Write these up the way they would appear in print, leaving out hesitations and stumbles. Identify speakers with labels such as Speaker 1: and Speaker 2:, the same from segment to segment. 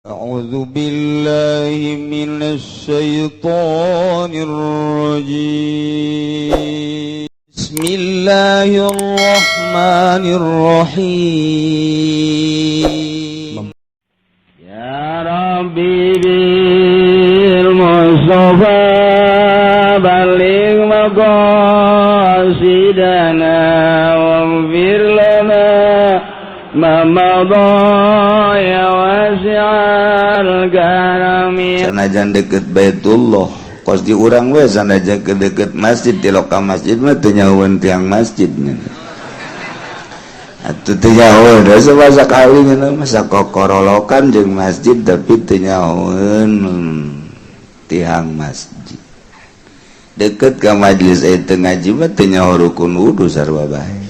Speaker 1: أعوذ بالله من الشيطان الرجيم. بسم الله الرحمن الرحيم.
Speaker 2: يا ربي بالمصطفى بلغ مقاصدنا واغفر لنا ما مضى يا واسع الكرم.
Speaker 1: Sanajan deket Baitullah, kos di urang we, sanajan ke deket masjid, di lokal masjid mah teu nyahoeun tiang masjid atuh, teu nyahoeun da sabasa kali nya masa kokorolokan jeung masjid, tapi teu nyahoeun tiang masjid. Deket ka majelis teu ngaji mah teu nyaho rukun wudu, sarua bae.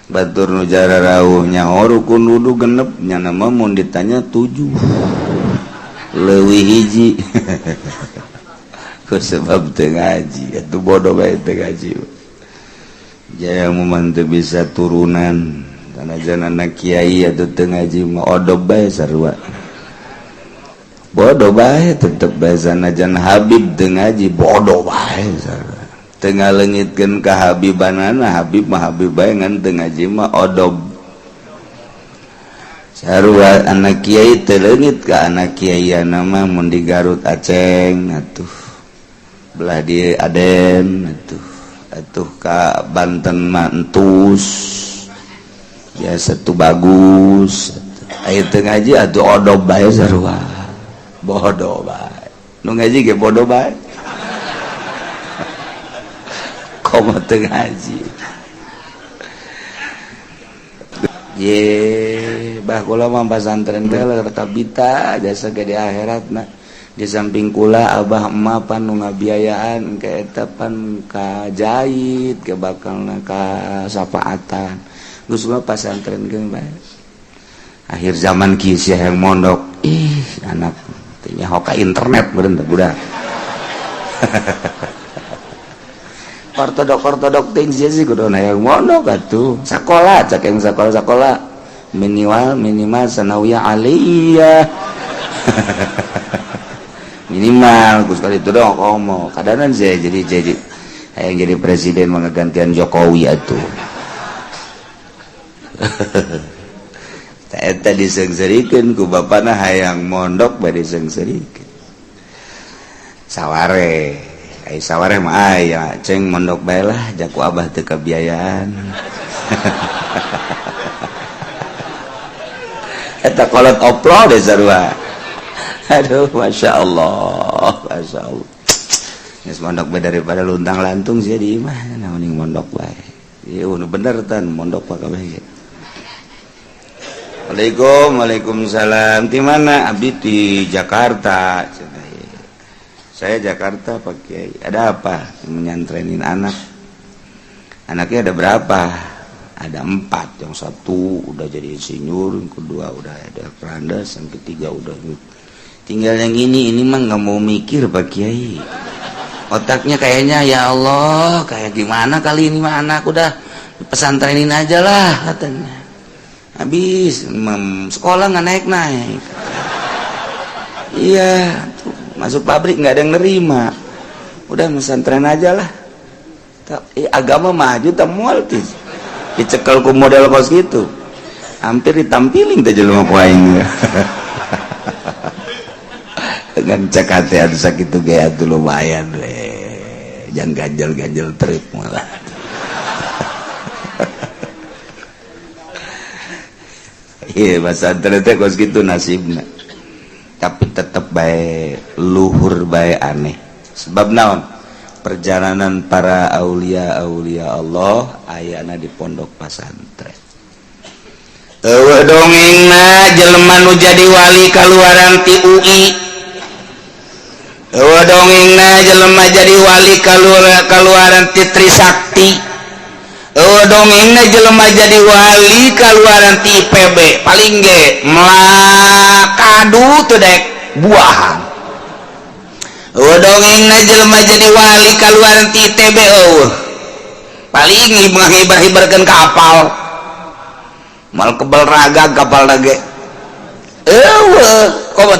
Speaker 1: Batur nu jara rauh nyaho rukun wudu genep, nyana mah mun ditanya tujuh leuwih hiji ku sebab teu ngaji. Atuh bodoh bae teu ngaji. Jaya mun teu bisa turunan sanajan anak kiai atuh teu ngaji mah odob bae, sarua bodoh bae, tetep bae. Sanajan Habib teu ngaji, bodoh bae, sarua teu ngaleungitkeun ka Habibanana. Habib mah Habib bae, ngan teu ngaji mah odob, sarua. Anak kiai teu leungit ka anak kiai mah. Mun di Garut Aceng atuh, belah di Aden atuh, atuh ka Banten mah entus biasa tuh, bagus. Aya teu ngaji atuh odob bae, sarua bodoh bae. Nu ngaji ge bodoh bae, komo teu ngaji. Ye bah, kula mah pasantren teh kabita jasa ge di akhirat. Nah, di samping kula, abah emak pan nu ngabiayaan ke eta pan ka jahit ke bakalna ka sapaatan. Geus mah pasantren ge bae. Akhir zaman kieu sia yang mondok, ih, anak teh nyaho ka internet meureun teh budak. Ortodok ortodok ting sih kudu hayang mondok atuh. Sakola cak yang sakola, sakola minimal minimal sanawiyah aliyah minimal. Gus kali itu dong komo kadanan saya jadi hayang jadi presiden menggantian Jokowi atuh. Eta diseungseurikeun ku bapana, hayang mondok bae diseungseurikeun. Saware ai saware mah aya, "Ceng, mondok bae lah, jaku abah teu kabiayaan." Eta kolot oplo deh, sarua. Aduh, masya Allah, masya Allah. Geus mondok bae daripada luntang lantung sih di imah. Nah, mending mondok bae. Ieu nu bener tan mondok pak kabeh ge. Waalaikum, waalaikumsalam. Di mana? Abdi di Jakarta. Saya Jakarta, Pak Kiai. Ada apa? Menyantrenin anak. Anaknya ada berapa? Ada empat. Yang satu udah jadi insinyur, yang kedua udah ada perandas, yang ketiga udah, tinggal yang ini. Ini mah nggak mau mikir, Pak Kiai. Otaknya kayaknya, ya Allah, kayak gimana kali ini mah anak, udah pesantrenin aja lah katanya. Habis sekolah nggak naik-naik. Iya, tuh, masuk pabrik nggak ada yang nerima. Udah pesantren aja lah. Agama maju tak mual tuh. Dicekel ku model kos gitu. Hampir ditampiling teh jelema ku aing. Dengan cakatean sakitu ge atuh lumayan we. Jangan ganjel-ganjel trip malah. Iya, pesantren teh kos gitu nasibna. Tapi tetep bae luhur bae aneh. Sebab naon? Perjalanan para aulia aulia Allah ayana di pondok pesantren. Eueuh dongengna jelema nu jadi wali kaluaran ti UI. Eueuh dongengna jelema jadi wali kaluaran ti Trisakti. Eueuh dongengna jelema jadi wali kaluaran ti IPB. Paling ge melakadu teu daek buahan. Eueuh dongengna jelema jadi wali kaluaran ti ITB, eueuh. Paling ngibar-hibarkeun kapal. Mal kebal raga kapal lagi. Eueuh.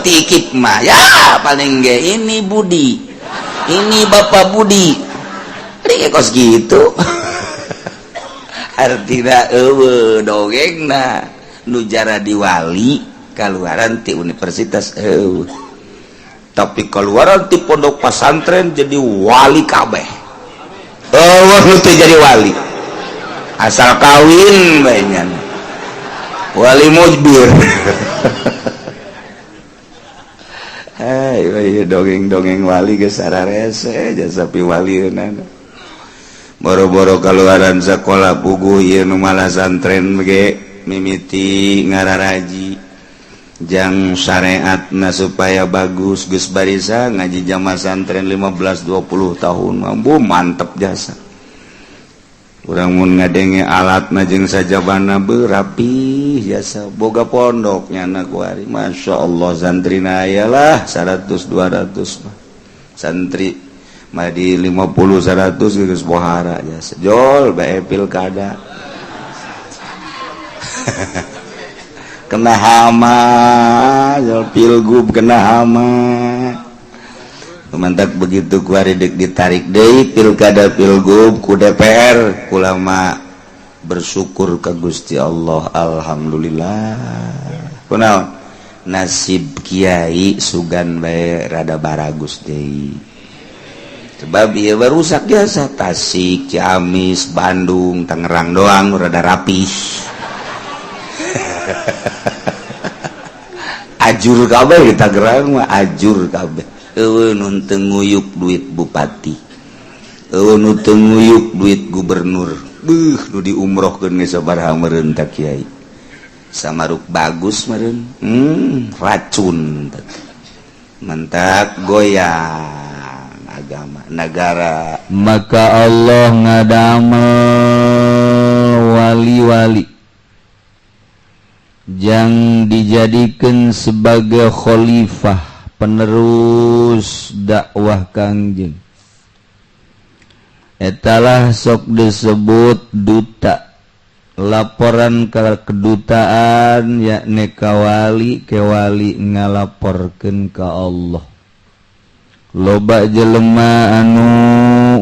Speaker 1: ti IKIP mah ya paling ge ini Budi, ini Bapak Budi. Ini kos gitu. Artinya euweuh dongengna nu jaradi wali kaluaran ti universitas euweuh. Tapi keluaran ti pondok pesantren jadi wali kabeh. Euweuh nu teu jadi wali. Asal kawin bae nya. Wali mujbir. Hai, dongeng-dongeng wali geus sararese jasa piwalieunana. Boro-boro kaluaran sekolah puguh ieu nu malah santren ge mimiti ngararaji jang syariatna supaya bagus geus barisa ngaji jamaah santren 15 20 tahun mah mantep jasa. Urang mun ngadenge alatna jeung sajabana berapi jasa boga pondok nyana kuari Masya Allah santrina aya lah 100 200 mah santri mah di 50 100 geus bohara jasa jol bae pilkada kena hama jol pilgub kena hama. Mantap begitu kuari dek ditarik deui pilkada pilgub ku DPR kulama bersyukur ke Gusti Allah alhamdulillah. Kunaon nasib kiai sugan bae rada baragus deui. Sebab ieu barusak biasa Tasik, Ciamis, Bandung, Tangerang doang rada rapih. Ajur kabeh di Tangerang mah ajur kabeh. Eueuh nu teu nguyuk duit bupati, eueuh nu teu nguyuk duit gubernur, beuh nu diumrohkeun geus sabaraha meureun ta kiai. Samaruk bagus meureun, racun mentak goyang agama negara.
Speaker 2: Maka Allah ngadamel wali-wali jang dijadikan sebagai khalifah penerus dakwah Kangjeng. Etalah sok disebut duta. Laporan ke kedutaan yakni kawali kewali ngalaporkeun ka Allah. Loba jelema anu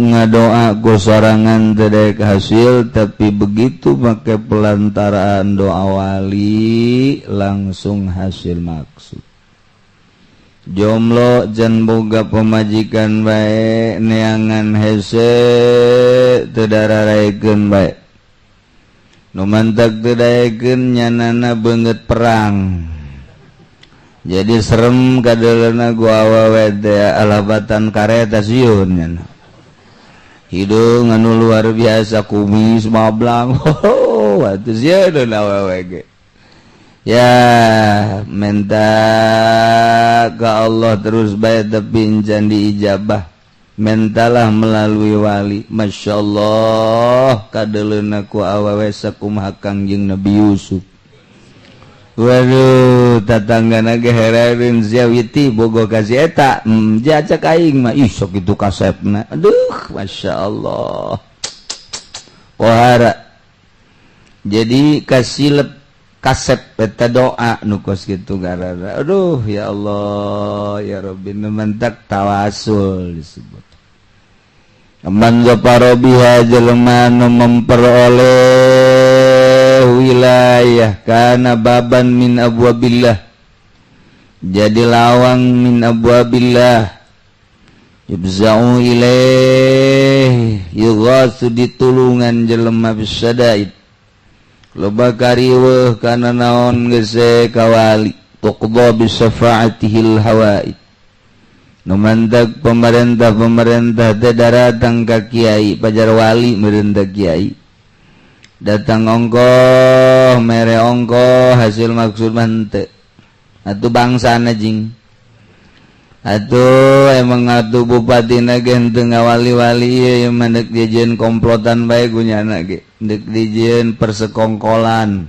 Speaker 2: ngadoa ku sorangan teu daek hasil, tapi begitu make pelantaraan doa wali langsung hasil maksud. Jomblo jan boga pemajikan bae neangan hese teu dararaekeun bae. Nu mantak teu daekeun nyanana beungeut perang. Jadi serem kadeuleuna gua awewe teh alabatan kareta sieun nyana. Hidung anu luar biasa kumis mablang. Oh, atuh sieun awewe ge. Ya minta ke Allah terus bae tapi encan diijabah. Mentalah melalui wali. Masya Allah kadeleuna ku awewe sakumaha Kangjeng Nabi Yusuf. Waduh tatanggana ge hereun sia witi bogo ka si eta. Jacak aing mah ih sok kitu kasepna. Aduh Masya Allah. Pohara. Jadi kasilep kasep eta doa nu kos kitu garara. Aduh ya Allah ya Rabbi nu mentak tawasul disebut. Man zafara biha jelema nu memperoleh wilayah kana baban min abwabillah. Jadi lawang min abwabillah yubza'u ilaih yughasu ditulungan jelema bisadaid. Loba kariweuh kana naon geus kawali tuqda bi syafaatihil hawaid. Nu mantak pemerintah-pemerintah teh daratang ka kiai pajar wali meureun teh kiai. Datang ongkoh mere ongkoh hasil maksud mah henteu. Atuh bangsana jing. Atuh emang atuh bupatina ge henteu ngawali-wali ieu mah deuk dijieun komplotan bae kunyana ge. Deuk dijieun persekongkolan.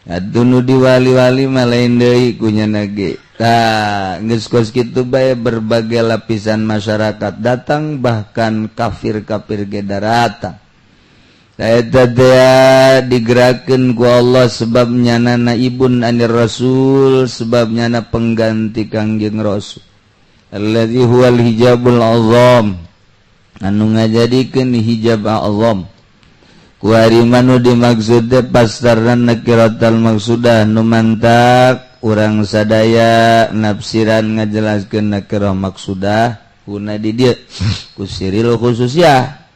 Speaker 2: Atuh nu diwali-wali mah lain deui kunyana ge. Tah geus kos kitu bae berbagai lapisan masyarakat datang bahkan kafir-kafir ge daratang.
Speaker 1: Eta teh digerakkeun ku Allah sebab nyana naibun anir rasul, sebab nyana pengganti Kangjeng Rasul. Alladzi huwal hijabul azam, anu ngajadikeun hijab azam. Ku ari manu dimaksud teh pastarna nakiratal maksudah nu mantak urang sadaya nafsiran ngajelaskeun nakirah maksudah kuna di dieu ku siril khususiyah.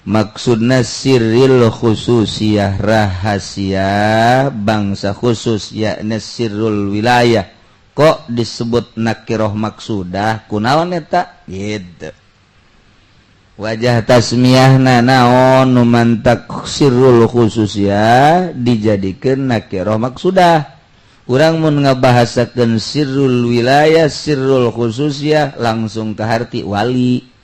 Speaker 1: Maksudna sirril khususiyah, rahasia bangsa khusus, yakni sirrul wilayah. Kok disebut nakiroh maksudah kunaon eta gitu. Wajah tasmiyahna naon nu mantak sirrul khususiyah dijadikeun nakiroh maksudah. Urang mun ngabahasakeun sirrul wilayah, sirrul khususiyah langsung ke harti wali.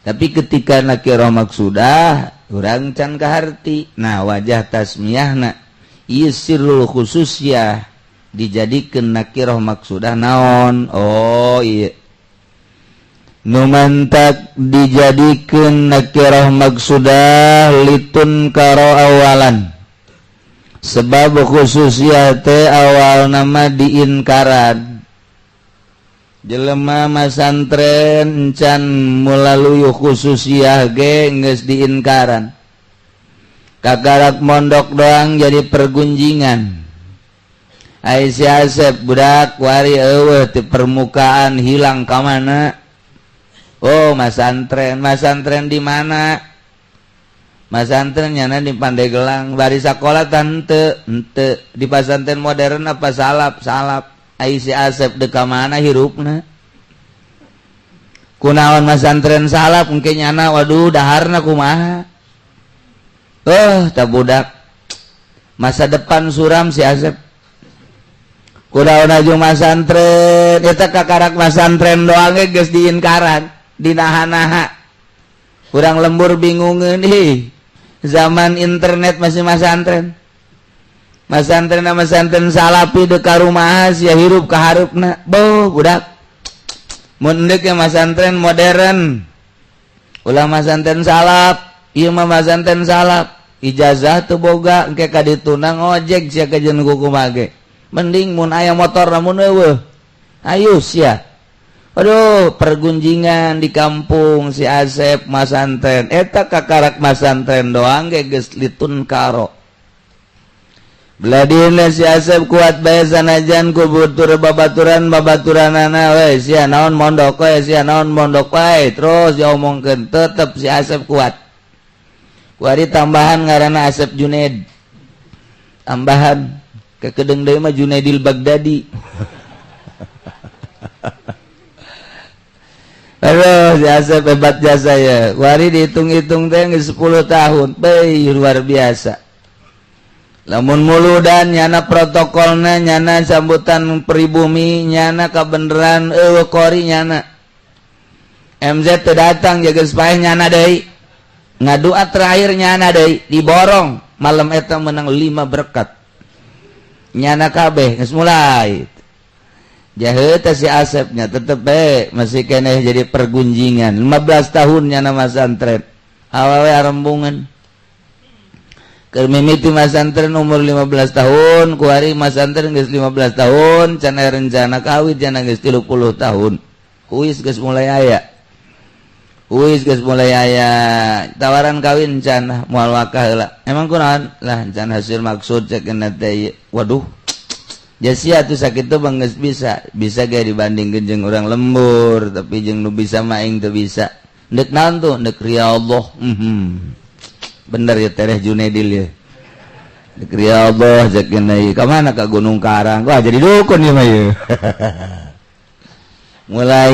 Speaker 1: Tapi ketika nakirah maksudah urang can kaharti. Nah wajah tasmiyahna ieu sirrul khususiyah dijadikeun nakirah maksudah naon? Oh iya, nu mantak dijadikeun nakirah maksudah litun karo awalan, sebab khususiyah teh awal nama diinkaran. Jelema masantren encan melalui khususiyah ge geus diinkaran. Kakarak mondok doang jadi pergunjingan. Ai si Asep budak wari eueuh di permukaan hilang ka mana? Oh masantren, masantren di mana? Masantren nyana di Pandeglang, bari sakola tante henteu di pasantren modern apa salap salap. Ai si Asep deka mana hirupna? Kunaon masantren salap engke nyana waduh daharna kumaha? Oh, ta budak masa depan suram si Asep. Kunaon aju masantren eta kakarak masantren doang ge geus diinkaran, dinaha-naha. Urang lembur bingungeun ih. Zaman internet masih masantren. Masantren masantren salapi deka rumah sia hirup ka hareupna. Boh budak. Mun deuk masantren modern. Ulah masantren salap, ieu mah masantren salap. Ijazah teu boga engke ka dituna ngojek sia ka jeung kumaha ge. Mending mun aya motor namun eueuh. Ayo sia. Aduh, pergunjingan di kampung si Asep masantren. Eta kakarak masantren doang ge geus litun karo. Beladina si Asep kuat bae sanajan ku butur babaturan babaturanana we sia naon mondok we sia naon mondok wae terus diomongkeun tetep si Asep kuat. Kuari tambahan ngaranna Asep Junaid. Tambahan kekedeung deui mah Junaidil Baghdadi. Aduh si Asep hebat jasa ya. Kuari dihitung-hitung teh geus 10 tahun. Beuh luar biasa. Lamun muludan nyana protokolna nyana sambutan pribumi nyana kabeneran eueuh kori nyana. MZ teu datang jaga paeh nyana deui. Ngadua terakhir nyana deui diborong malam eta menang 5 berkat. Nyana kabeh geus mulai. Jaheut si Asepnya tetep bae masih keneh jadi pergunjingan. 15 tahun nyana masantren. Awewe arembungan. Mimiti masantren umur 15 tahun, kuari masantren geus 15 tahun, can aya rencana kawin can geus 30 tahun. Huis geus mulai aya. Huis geus mulai aya tawaran kawin can moal wakah heula. Emang kunaon? Lah can hasil maksud cek teh. Waduh. Jasia tuh sakitu bang geus bisa, bisa ge dibandingkeun jeung urang lembur, tapi jeung nu bisa mah aing teu bisa. Deuk naon tuh? Deuk riyadhah. Bener ya Tereh Junaidil ya. Dek ya Allah cek ieu ka mana ka Gunung Karang. Wah jadi dukun ieu mah ieu. Mulai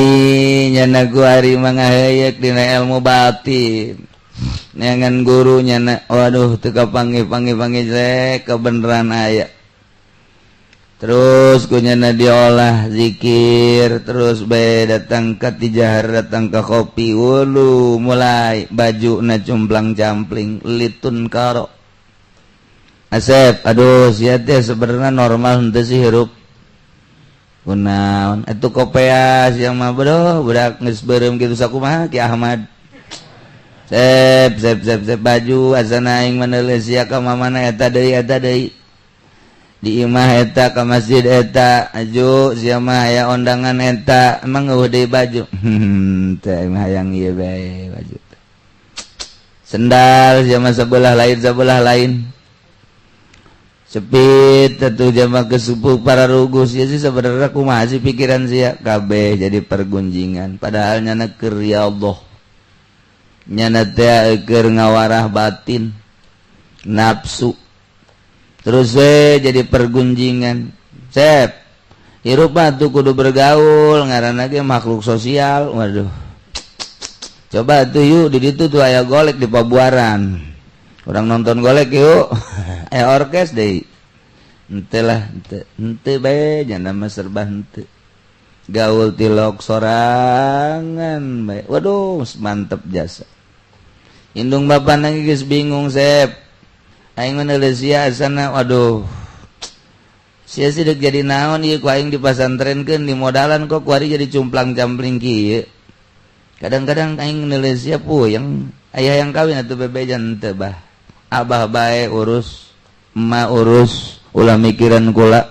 Speaker 1: nyana ku ari mangaheuyeuk dina ilmu batin. Neangan guru nyana waduh teu kapanggih-panggih-panggih jelek kebeneran aya. Terus ku nyana diolah zikir terus bae datang ka tijahar datang ka kopi wulu mulai baju na cumplang campling litun karo Asep aduh sia teh sebenarnya normal henteu sih hirup kunaon atuh kopeas yang mah bodoh budak geus beureum kitu sakumaha Ki Ahmad Sep sep sep sep, baju asana aing meneuleuh sia ka mana, eta deui, eta deui, di imah eta, ka masjid eta, aju sia mah aya ondangan eta, emang eueuh deui baju. Teh aing mah hayang ieu bae baju. Sendal sia mah sebelah lain, sebelah lain. Sepit tentu jama kesupu para rugus ya sih. Sebenarnya kumaha sih pikiran sia? Kabeh jadi pergunjingan, padahal nyana keur ya Allah, nyana teh keur ngawarah batin, nafsu terus we jadi pergunjingan. Sep, hirup mah tuh kudu bergaul, ngaranna ge makhluk sosial. Waduh, coba tuh yuk, di ditu tuh aya golek di Pabuaran, urang nonton golek yuk, aya orkes deui. Henteu lah, henteu, henteu bae, nyana mah serba henteu. Gaul tilok sorangan bae. Waduh, mantep jasa. Indung bapak nang geus bingung. Sep, aing mah sia asana, waduh, sia sih dek jadi naon ieu? Ku aing dipasantrenkeun, di modalan, kok kuari jadi cumplang-campling kieu. Kadang-kadang aing neuleuh sia puyeng. Aya yang kawin atuh, bebejan teu, bah, abah bae urus, emak urus, ulah mikiran kula.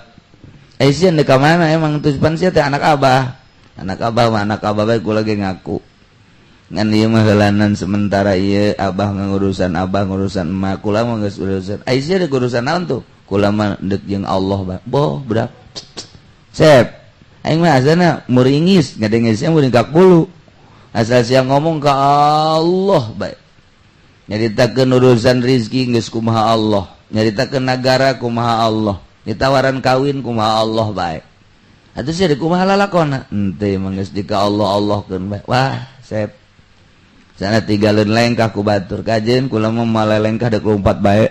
Speaker 1: Eh, sia ka mana emang tuh? Pan sia teh anak abah, anak abah mah anak abah bae, kula ge ngaku. Ngan ieu mah heulanan sementara ieu, abah ngurusan, abah ngurusan emak, kula mah geus urusan. Ai sia deuk urusan naon tuh? Kula mah deuk jeung Allah bah. Boh, budak. Sep, aing mah asana muringis ngadenge sia muring ka kulu, asal sia ngomong ka Allah bae. Nyaritakeun urusan rizki geus kumaha Allah, nyaritakeun nagara kumaha Allah, ditawaran kawin kumaha Allah bae. Atuh sia kumaha lalakona? Henteu, emang geus di ka Allah Allah keun bae. Wah, sep, sana tinggalin lengkah ku batur kajen, kula mah malelengkah dek lompat bae.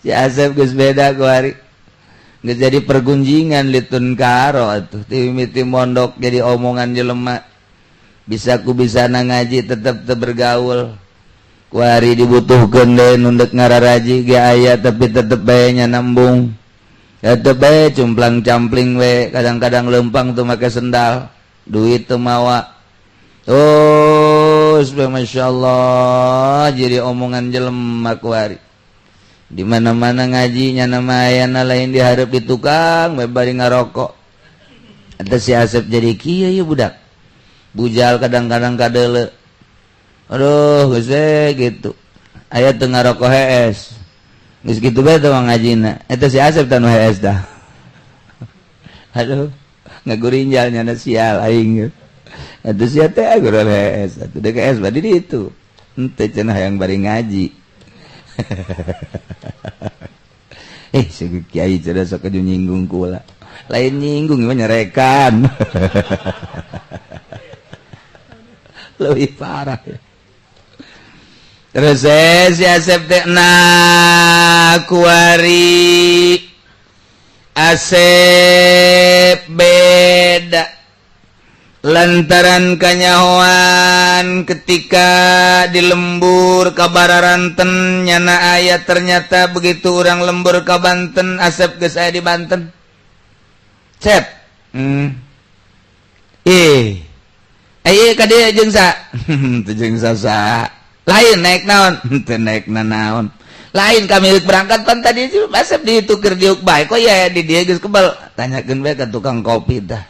Speaker 1: Si Asep geus beda ku hari, geus jadi pergunjingan litun karo atuh. Ti mimiti mondok jadi omongan jelema, bisa ku bisa na ngaji tetep teu bergaul. Kuari dibutuhkeun deui nu ndek ngararaji ge aya, tapi tetep bae nya nambung, tetep bae cumplang campling we. Kadang-kadang lempang tuh make sendal, duit teu mawa. Terus, Masya Allah, jadi omongan jelema kuari. Di mana-mana ngaji nya nama ayana lain diharap di tukang we bari ngarokok. Eta si Asep jadi kieu ieu budak bujal, kadang-kadang kadele. Aduh, geus we gitu, aya teu ngarokok hees, geus kitu bae teh ngajina. Eta si Asep teh nu hees dah. Aduh, ngagurinjal nyana, sial aing. Eta sia teh gurul hees atuh, deuk hees badi di itu henteu cenah, hayang bari ngaji. Eh, si kiai cenah sok nyinggung kula. Lain nyinggung, mah nyerekan, lebih parah ya. Terus si Asep teh, nah, kuari Asep beda lantaran kanyahoan ketika di lembur ka Bararanten nyana aya. Ternyata begitu orang lembur ka Banten, Asep geus aya di Banten. Sep, eh eh ka dieu jeung sa teu jeung sa lain, naik naon? Teu naik naon lain, kami berangkat pan tadi Asep ditukar diuk bae, kok ya di dia geus kebal? Tanyakeun bae ka tukang kopi tah.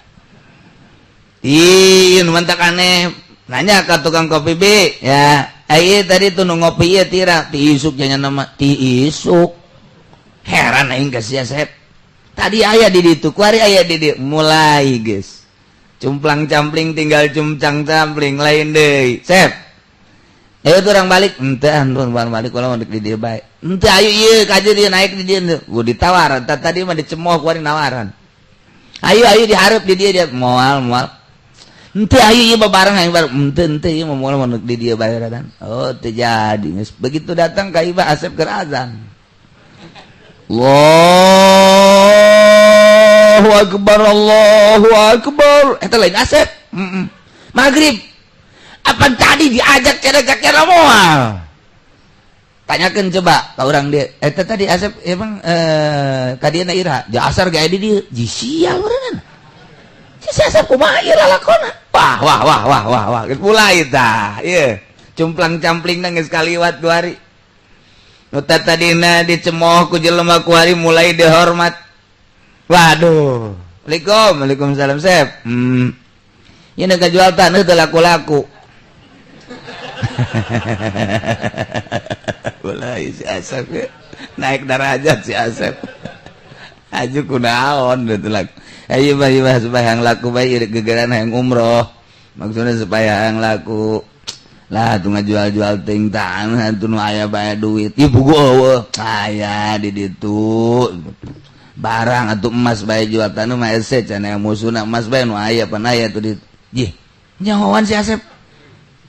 Speaker 1: Ih, nu mantak aneh. Nanya ke tukang kopi B ya. Ayo, tadi tuh nu ngopi ya tira ti isuk nya nama ti isuk. Heran aing ka sia, Sep. Tadi aya di ditu, kuari aya di dieu. Mulai geus. Cumplang campling, tinggal cumplang campling lain deui. Sep. Ayo tuh orang balik, ente antun balik kalau mau di dieu bae. Ente ayo ieu kaje dia naik di dieu. Gua ditawar, tadi mah dicemooh, kuari nawaran. Ayo ayo, diharap di dia, dia moal moal. Ente ayo ieu bareng aing bareng. Ente ente ieu moal mau di dia bayaran. Oh, teu jadi. Begitu datang ka Ibah, Asep keur azan. Allahu akbar, Allahu akbar. Eta lain Asep. Maghrib. Apa tadi diajak cerek-cerek moal? Tanyakan coba ke orang dia. Eta tadi Asep emang kadieu ira? Di asar ge di dieu. Ji sial urang. Si Asep kumaha ieu lalakona? Wah wah wah wah wah wah, geus mulai tah ieu cumplang campling geus kaliwat 2 hari. Nu tadina dicemooh ku jelema, kuari mulai dihormat. Waduh, Assalamualaikum. Waalaikumsalam. Sep, ini jual tanah teu laku-laku. Mulai si Asep ya. Naik derajat si Asep. Aju kunaon teu laku? Ayo bah, bah, supaya yang laku bae gegeran yang umroh. Maksudnya supaya yang laku lah tuh ngajual-jual ting tanah tuh nu aya bae duit. Ieu buku eueuh aya di ditu barang atau emas bae, jual tanah mah hese cenah, musuhna emas bae nu aya pan aya tuh di jih nyahoan si Asep.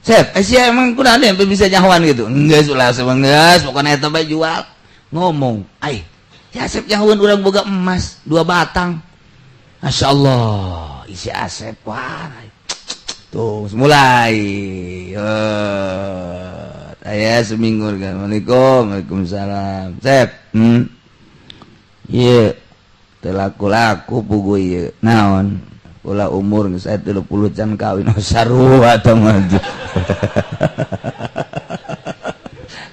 Speaker 1: Sep, eh sia emang kunaon yang bisa nyahoan gitu? Enggak ulah Asep, geus pokona eta bae jual. Ngomong, ai si Asep nyahoan urang boga emas 2 batang. Masya Allah, isi Asep, wah. Tuh, mulai. Aya seminggu kan. Assalamualaikum, waalaikumsalam. Sep, Iya, teu laku-laku pugu ieu. Naon? Kula umur geus aya 30 can kawin. Oh, sarua tah mah.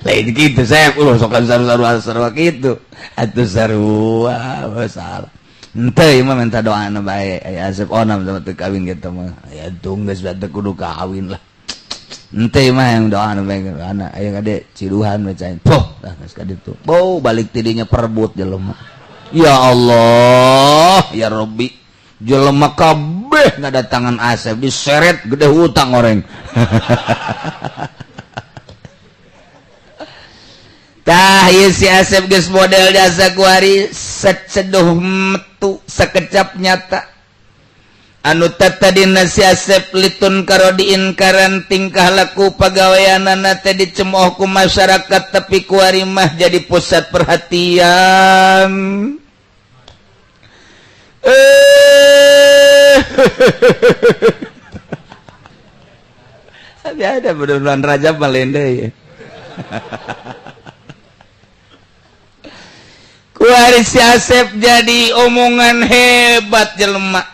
Speaker 1: Lain gitu saya ulah sok sarua sarua kitu. Atuh sarua salah. Henteu, ieu mah minta doana bae. Aya Asep onam sama teu kawin kitu mah. Aya tung geus teu kudu kawin lah. Henteu, ieu mah yang doana bae anak aya kade ciduhan we cai. Poh, dah geus ka ditu. Bau balik tidinya perebut jelema. Ya Allah, ya Rabbi. Jelema kabeh ngadatangan Asep, diseret gede hutang orang. Tah ieu si Asep geus model jasa kuari seceduh metu sekecap nyata. Anu tadina si Asep litun karo diinkaran, tingkah laku pagaweanana teh dicemooh ku masyarakat, tapi kuari mah jadi pusat perhatian. Eh, tapi ada bulan Rajab malende ya. Kuari si Asep jadi omongan hebat jelema.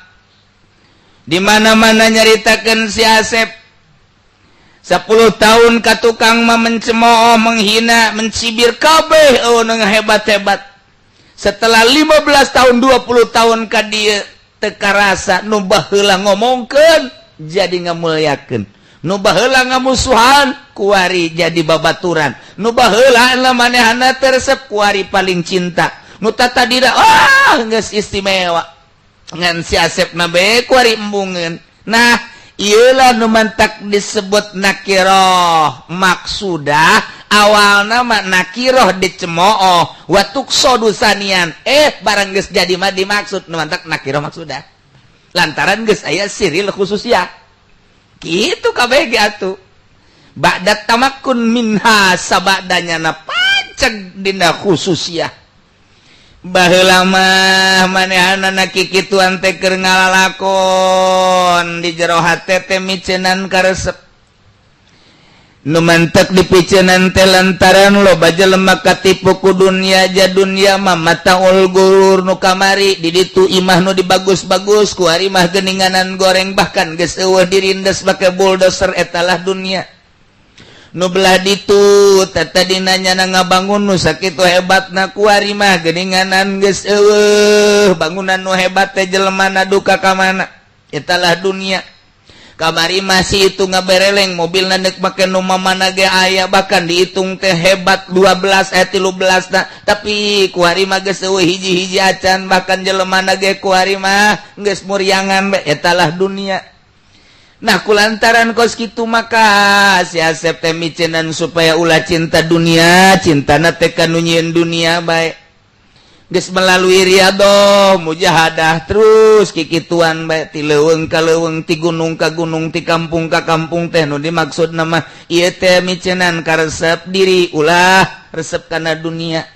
Speaker 1: Di mana-mana nyaritakeun si Asep. 10 tahun ka tukang mah mencemooh, menghina, mencibir kabeh, oh hebat-hebat. Setelah 15 tahun, 20 tahun ka dieu teu karasa, nu baheula ngomongkeun jadi ngamuliakeun. Nu baheula ngamusuhan kuari jadi babaturan. Nu baheula manehana teu resep kuari paling cinta. Nu tadina ah geus istimewa. Ngan si Asep na bae kuari embungeun. Nah, ieulah nu mantak disebut nakiroh maksudah. Awalna mah nakiroh dicemooh wa tuqsadu sanian, eh barang geus jadi mah dimaksud, nu mantak nakiroh maksudah lantaran geus aya siril khususiyah kitu kabeh ge atuh. Ba'da tamakkun minha, sabadanya na paceg dina khususiyah. Baheula mah manehanana kikituan teh keur ngalalakon di jero hate teh miceunan karesep. Nu mantek dipiceunan teh lantaran loba jelema katipu ku dunya, ja dunya mah mataul gurur. Nu kamari di ditu imah nu dibagus-bagus, kuari mah geuninganan goreng, bahkan geus eueuh, dirindes make bulldozer. Etalah dunia. Nu belah ditu tadina nyana ngabangun nu sakitu hebatna, kuari mah geuninganan geus eueuh bangunan nu hebat teh, jelemana duka ka mana? Etalah dunia. Kamari masih itu ngabereleng mobil nek make nu mana ge aya, bahkan dihitung teh hebat 12 eh 13 nah, tapi kuari mah geus eueuh hiji-hiji acan, bahkan jelemana ge kuari mah geus muriangan bae. Etalah dunia. Nah, kulantaran kos kitu maka si Asep teh miceunan supaya ulah cinta dunia, cintana teh ka nu nyieun dunia bae. Geus melalui riadoh, mujahadah, terus kikituan bae ti leuweung ka leuweung, ti gunung ka gunung, ti kampung ka kampung teh nu dimaksud nama ieu teh miceunan karesep diri ulah resep kana dunia.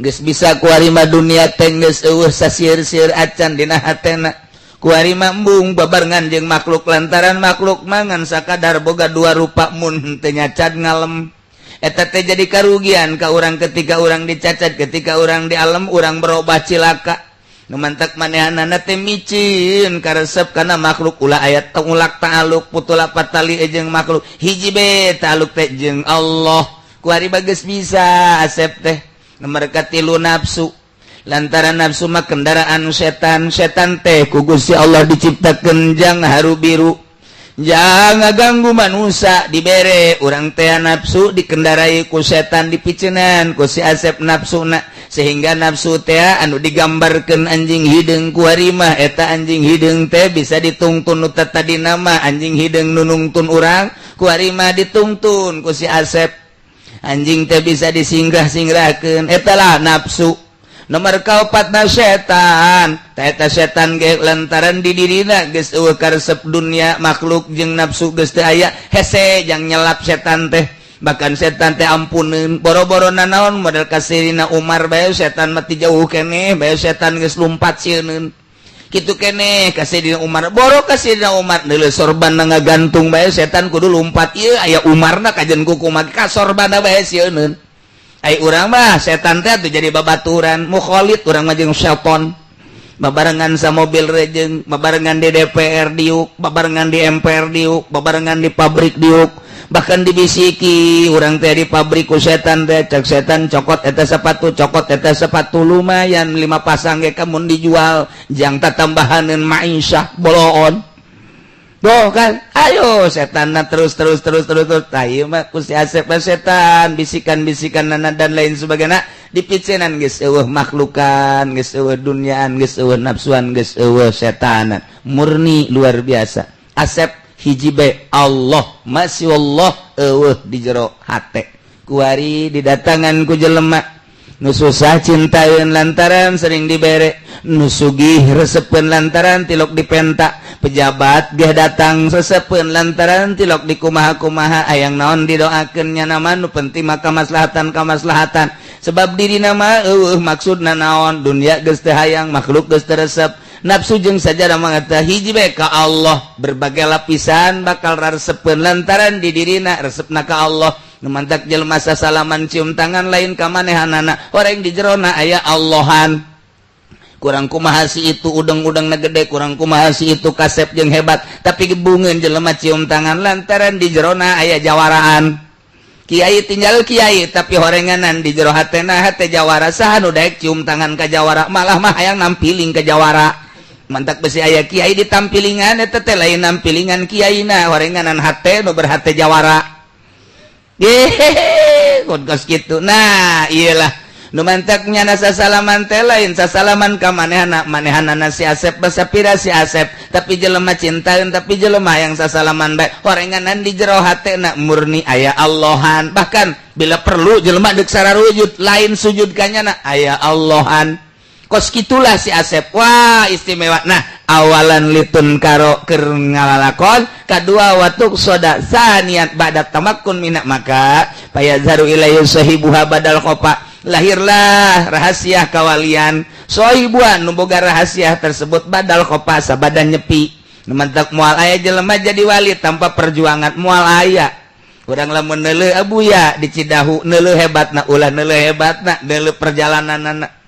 Speaker 1: Geus bisa kuari mah dunia teh geus eueuh sasieur-sieur acan dina hatena. Kuari mah embung babarengan jeung makhluk lantaran makhluk mangan sakadar boga dua rupa, mun teu nyacat ngalem. Eta teh jadi karugian ka urang ketika urang dicacat, ketika urang di alam urang berubah cilaka.
Speaker 2: Nu mantak manehanana teh micin karesep kana makhluk, ulah aya tengulak ta'aluk putula patali jeung makhluk, hiji be ta'aluk teh jeung Allah. Kuari bagus bisa Asep teh. Nomor katilu, nafsu. Lantaran nafsu mah kendaraan setan. Setan teh ku Gusti Allah diciptakeun jang haru biru, jangan ganggu manusia. Dibere urang teh nafsu, dikendarai ku setan, dipicenan ku si Asep nafsu na, sehingga nafsu teh anu digambarkan anjing hideung. Kuari mah eta anjing hideung teh bisa ditungtun. Nu tadi nama anjing hideung nu nungtun urang, kuari mah ditungtun ku si Asep. Anjing teh bisa disingrah-singrahkeun. Eta lah nafsu. Nomor kaopatna setan. Eta setan ge lantaran di dirina geus euweuh karesep dunia, makhluk jeung nafsu geus teu aya, hese jang nyelap setan teh. Bahkan setan teh ampuneun, boro-boro nanaon, model ka Sayyidina Umar bae setan mah jauh keneh bae. Setan geus lumpat sieun kitu keneh ka Sayyidina Umar. Boro ka Sayyidina Umar, neuleuh sorban ngagantung bae setan kudu lumpat. Ieu aya Umarna kajen kukumaha ka sorbana bae sieun. Ai urang mah setan teh tuh jadi babaturan mukholid. Urang mah jeung setan babarengan sa mobil rejeng, babarengan di DPR diuk, babarengan di MPR diuk, babarengan di pabrik diuk. Bahkan dibisiki urang teh di pabrik ku setan teh. Cek setan, "Cokot eta sepatu, cokot eta sepatu." Lumayan lima pasang ge kamun dijual jang tatambahaneun ma'isyah boloon. Tuh kan, ayo setan terus terus terus terus terus. Tahu mah ku si Asep setan bisikan-bisikan nana dan lain sebagainya dipicenan, geus euweuh makhlukan, geus euweuh duniaan, geus euweuh nafsuan, geus euweuh setanan, murni luar biasa. Asep hiji be Allah, masih Allah euweuh di jero hate. Kuari didatangan ku jelema nu susah, cintain lantaran sering dibere, nu sugih resepen lantaran tilok dipenta, pejabat geh datang resepen lantaran tilok di kumaha-kumaha, ayang naon didoakeun. Nya nama nu penting maka kamaslahatan kamaslahatan, sebab diri nama euweuh maksudna naon. Dunia geus teu hayang, makhluk geus teu resep, nafsu jeung sajadah mangata hiji bae ka Allah. Berbagai lapisan bakal resepeun lantaran di dirina resepna ka Allah. Nu mantak jelema sasalaman, cium tangan, lain ka manehanana, orang di jerona aya Allahan. Kurang kumaha si itu udeng-udeng na gede, kurang kumaha si itu kasep jeung hebat, tapi gebungeun jelema cium tangan lantaran di jerona aya jawaraan. Kiai tinggal kiai, tapi horenganan di jero hatena hate jawara. Saha nu daek cium tangan ka jawara? Malah mah hayang nampiling ke jawara. Mantak besi aya kiai ditampilingan, eta teh lain nampilingan kiaina, horenganan hate nu berhate jawara. Hehehe, kos gitu. Nah, iyalah nu mantaknya nasa salaman teh lain sasalaman ka manehana manehanana si Asep, basapira si Asep, tapi jelema cintaeun, tapi jelema yang sasalaman bae horenganan di jero hatena murni aya Allahan. Bahkan bila perlu jelema deuk sararujud, lain sujud kanyana, aya Allahan. Kos gitulah si Asep. Wah, istimewa. Nah, awalan litun karo keur ngalalakon kadua watuk soda saniat ba'da tamakkun minak, maka payazharu ilaihi sahibuha badal khofa, lahirlah rahasia kawalian. Sohibuan nu boga rahasia tersebut badal khofa, sabadan nyepi. Mantak moal aya jelema jadi wali tanpa perjuangan, moal aya. Urang lamun neuleuh Abuya di Cidahu, neuleuh hebatna, ulah neuleuh hebatna, neuleuh perjalananana.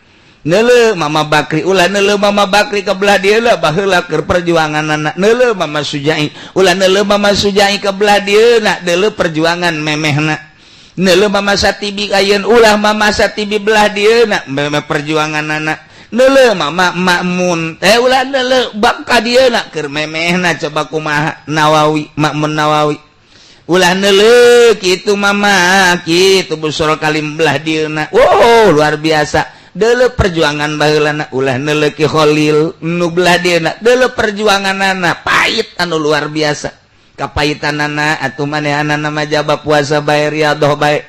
Speaker 2: Neuleuh Mama Bakri, ulah neuleuh Mama Bakri ke belah dieu lah, baheula keur perjuanganana. Neuleuh Mama Sujai, ulah neuleuh Mama Sujai ke belah dieu na, neuleuh perjuangan memehna. Neuleuh Mama Satibi ayeun, ulah Mama Satibi belah dieu na, memeh perjuanganana. Neuleuh Mama Makmun teh, ulah neuleuh bab ka dieu na, keur memehna. Coba kumaha Nawawi, Makmun Nawawi, ulah neuleuh kitu Mama kitu busur kalim belah dieu na. Wow, luar biasa. Deuleu perjuangan baheulana. Ulah neuleuh Ki Khalil nu belah dieuna, deuleu perjuanganana pahit anu luar biasa kapaitanana. Atuh manehanana mah jaba puasa bae, riyadhah bae,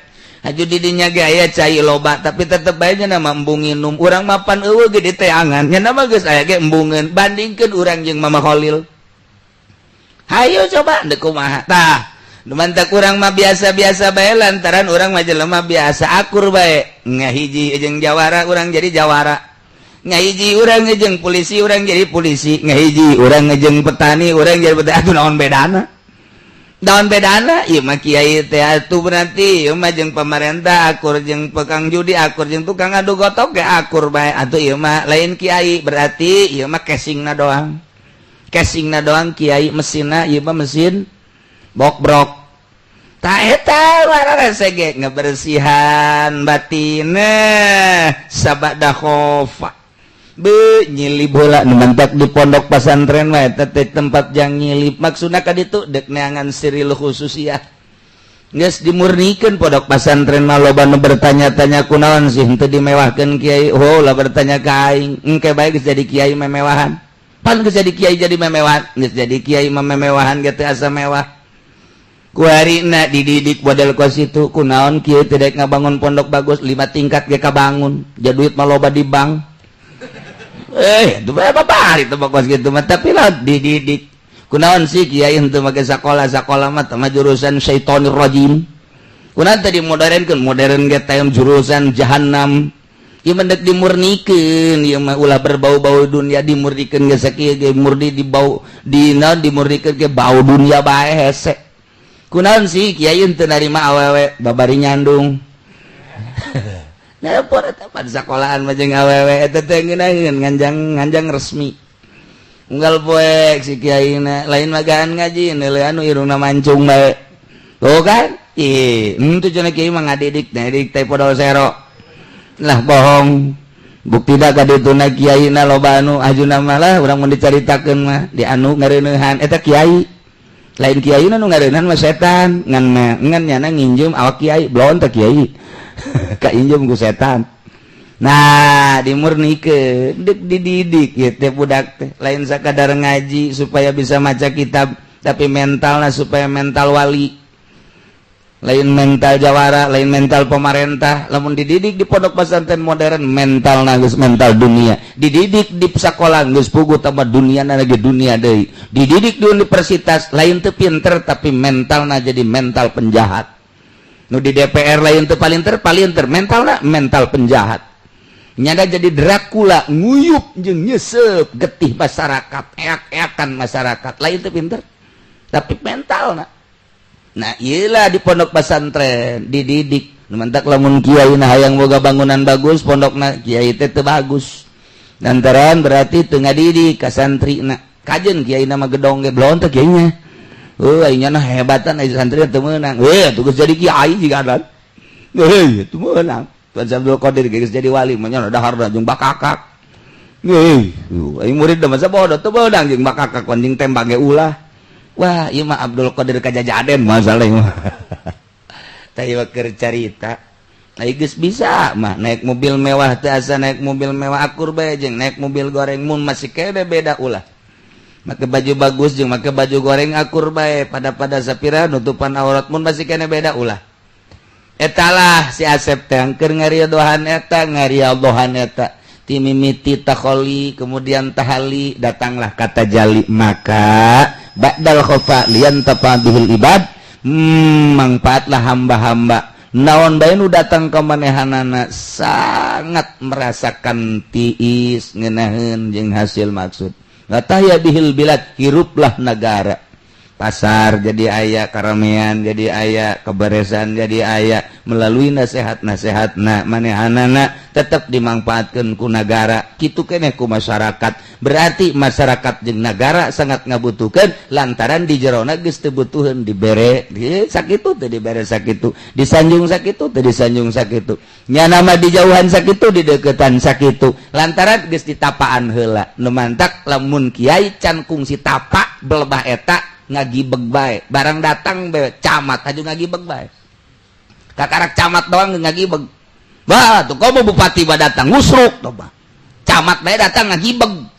Speaker 2: haju di dinya ge aya cai loba, tapi tetep bae nya nama embung nginum. Urang mapan euweuh ge diteangan, nya nama geus aya ge embungeun. Bandingkeun urang jeung Mama Khalil, hayo coba deuk kumaha. Tah, mantap, urang mah biasa-biasa bae lantaran urang mah jelema biasa, akur bae. Ngahiji jeung jawara, urang jadi jawara. Ngahiji urang jeung polisi, urang jadi polisi. Ngahiji urang jeung petani, urang jadi petani. Atuh naon bedana?
Speaker 1: Daun bedana ieu mah kiai teh atuh berarti ieu mah jeung pamarentah akur, jeung tukang judi akur, jeung tukang adu gotok ge akur bae. Atuh ieu mah lain kiai, berarti ieu mah casingna doang, casingna doang kiai, mesinna ieu mah mesin bokbrok. Ta eta rese ge ngebersihan batin sabada khofa be nyilip heula. Nu mantak di pondok pesantren mah eta teh tempat jang nyilip, maksudna ka ditu dek neangan siril khususiyah. Geus dimurnikeun pondok pesantren mah. Loba nu bertanya-tanya, kunaon sih henteu dimewahkeun kiai? Oh lah, bertanya ka aing, engke bae geus jadi kiai memewahan. Pan geus jadi kiai jadi memewahan, geus jadi kiai mah memewahan ge teu asa mewah. Kuarina dididik model kos itu. Kunaon kiai teu daek ngabangun pondok bagus lima tingkat ge kabangun, ja duit mah loba di bank. Itu berapa hari itu kos gitu mah. Tapi lah dididik, kunaon sih kiai henteu make sakola? Sakola mah mah jurusan syaitonir rajim. Kunaon tadi modernkeun? Modern ge teh jurusan jahanam. Ieu mah dek dimurnikeun, ieu mah ulah berbau-bau dunia. Dimurnikeun ge sakieu ge murni di bau di naon, dimurnikeun ge bau dunia bae hese. Kunaon sih kiai henteu narima awewe babari nyandung? Nah, eta pada sekolahan mah jeung awewe eta teh ngeunaheun nganjang nganjang resmi. Unggal poek si kiai na lain magaan ngaji, neuleuh anu irungna mancung bae. Tuh kan? Ih, henteu cenah kiai mah ngadidik, ngadidik teh podol sero. Lah bohong. Bukti da ka dituna kiai na loba anu ajuna malah urang mun dicaritakeun mah di anu ngareuneuhan eta kiai. Lain kiai nu ngareuneuhan mah setan, ngan ngan nyana nginjem awak kiai, belon teh kiai. Kainjem ku setan. Nah, dimurnikeun, dek dididik ieu teh budak teh lain sakadar ngaji supaya bisa maca kitab, tapi mentalna supaya mental wali, lain mental jawara, lain mental pemerintah. Lamun dididik di pondok pesantren modern, mental geus mental dunia. Dididik di sekolah geus puguh tambah dunia lagi dunia deui. Dididik di universitas lain teu pinter, tapi mentalna jadi mental penjahat. Nu di DPR lain teu palinter palinter, mentalna mental penjahat, nyada jadi Dracula, nguyup jeung nyesep getih masyarakat, eak-eakan masyarakat. Lain teu pinter, tapi mentalna. Nah, iyalah di pondok pesantren dididik. Mantak lamun kiai nah hayang boga bangunan bagus pondokna, kiai teh teu bagus lantaran berarti teu ngadidik ka santrina. Kajen kiai nama gedong ge belon teh kiainya. Oh, aing nah hebatan, ai santri teu meunang. Weh, tuh geus jadi kiai jiga dan heuh teu meunang. Tuan Abdul Qadir geus jadi wali mah nya dahar jeung bakakak. Heuh, aing murid mah masa bodoh, teu meunang jeung bakakak, anjing tembak ge ulah. Wah, ieu mah Abdul Qadir kajajaden masalah mah. Tah keur carita. Ai geus bisa mah naik mobil mewah teh asa naik mobil mewah akur bae jeung naik mobil goreng. Mun masih kene beda ulah. Make baju bagus jeung make baju goreng akur bae, pada pada sapira nutupan aurat. Mun masih kene beda ulah. Etalah si Asep teh keur ngaridohan eta, ngaridohan eta timimiti takholi, kemudian tahali, datanglah kata jali. Maka ba'dal khofa liyantafa bihil ibad, mangfaatlah hamba-hamba. Naon bae nu datang ke manehanana sangat merasakan tiis ngenaheun jeung hasil maksud. Latahya bihil bilad, hiruplah negara, pasar jadi aya, karamean jadi aya, keberesan jadi aya melalui nasehat-nasehat. Nah, manehanana tetap dimanfaatkan ku negara, kitu keneh ku masyarakat. Berarti masyarakat jeung negara sangat ngabutuhkeun lantaran di jerona geus teu butuheun dibere sakitu teu dibere sakitu, disanjung sakitu teu disanjung sakitu, nyana mah dijauhan sakitu, dideketan sakitu, lantaran geus ditapaan heula. Nu mantak lamun kiai can kungsi tapa belebah eta ngagibeg bae. Barang datang bae camat aja ngagibeg bae, kakarak camat doang ngagibeg. Bah tuh komo bupati bah datang ngusruk tuh bah. Camat bae datang ngagibeg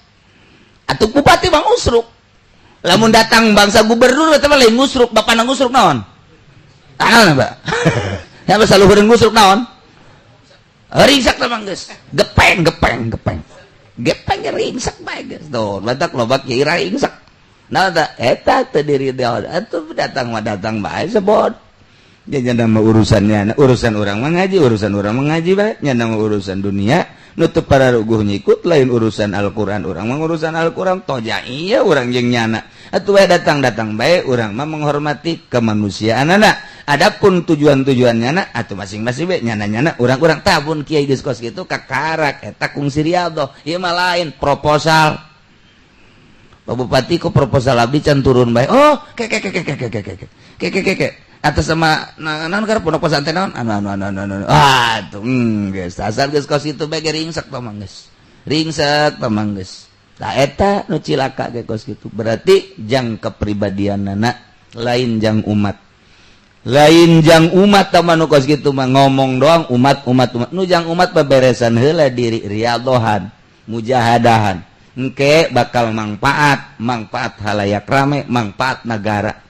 Speaker 1: atuh, bupati bang ngusruk. Lamun datang bangsa gubernur eta mah lain ngusruk, bapak ngusruk naon? Naon, Pak? Ya basa luhureun ngusruk naon? Ringsak teh geus gepeng gepeng gepeng gepeng, ringsak bae geus. Tuh batak loba kiai ringsak. Nah, eta teu diri atuh datang mah datang bae sebot. Dia nama urusannya, urusan orang mengaji, urusan orang mengaji bae, nya nama urusan dunia. Nu teu pararuguh nyikut lain urusan Al-Qur'an urang mah. Urusan Al-Qur'an toja iya urang jeung nyana atuh we datang-datang bae. Urang mah menghormati kemanusiaan anak. Adapun tujuan-tujuan nyana atau masing-masing bae nyana-nyana urang-urang tabun. Kiai geus kos kitu kakarak eta kungsi riyadhah. Ieu mah lain proposal. Pak Bupati, kok proposal abdi can turun bae? Oh, ke ke ke ke ke ke ke ke ke ke ke ke atas sama naon karep pondok pesantren naon anu anu anu anu anu. Ah tuh, geus asal geus kos kitu bae ge ringsek tah, geus ringsek tah, geus. Tah eta nu cilaka ge kos kitu. Berarti jang kepribadianana, lain jang umat, lain jang umat tah nu kos kitu mah. Ngomong doang umat, umat, umat. Nu jang umat beberesan heula diri, riyadhohan, mujahadahan, engke bakal manfaat, manfaat halayak rame, manfaat negara.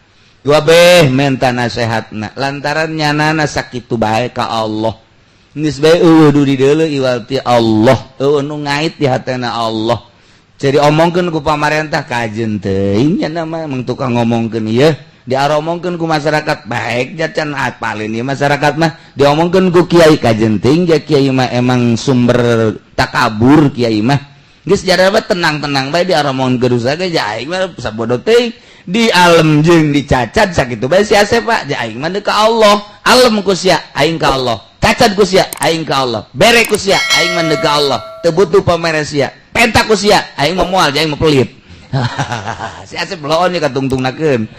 Speaker 1: Dua beh menta nasehatna lantaran nyanana sakitu bae ka Allah. Geus bae eueuh du di deuleu iwal ti Allah, eueuh nu ngait di hatena Allah. Jadi omongkeun ku pamarentah kajen teuing, nya mah emang tukang ngomongkeun ieu, diaromongkeun ku masyarakat baik jacan apalin ieu masyarakat mah. Diomongkeun ku kiai kajen teuing, ja kiai mah emang sumber takabur. Kiai mah geus jaraba tenang-tenang bae, diaromongkeun geus ge ja aing mah sabodo teuing. Di alam jeung dicacat sakitu bae si Asep, Pak. Ja aing mah ka Allah, alam ku sia, aing ka Allah, cacat ku sia, aing ka Allah, bere ku sia, aing mah ka Allah, teu butuh pamere sia, penta ku sia, aing mah moal, aing mah pelit. Si Asep loon ya katungtungnakeun.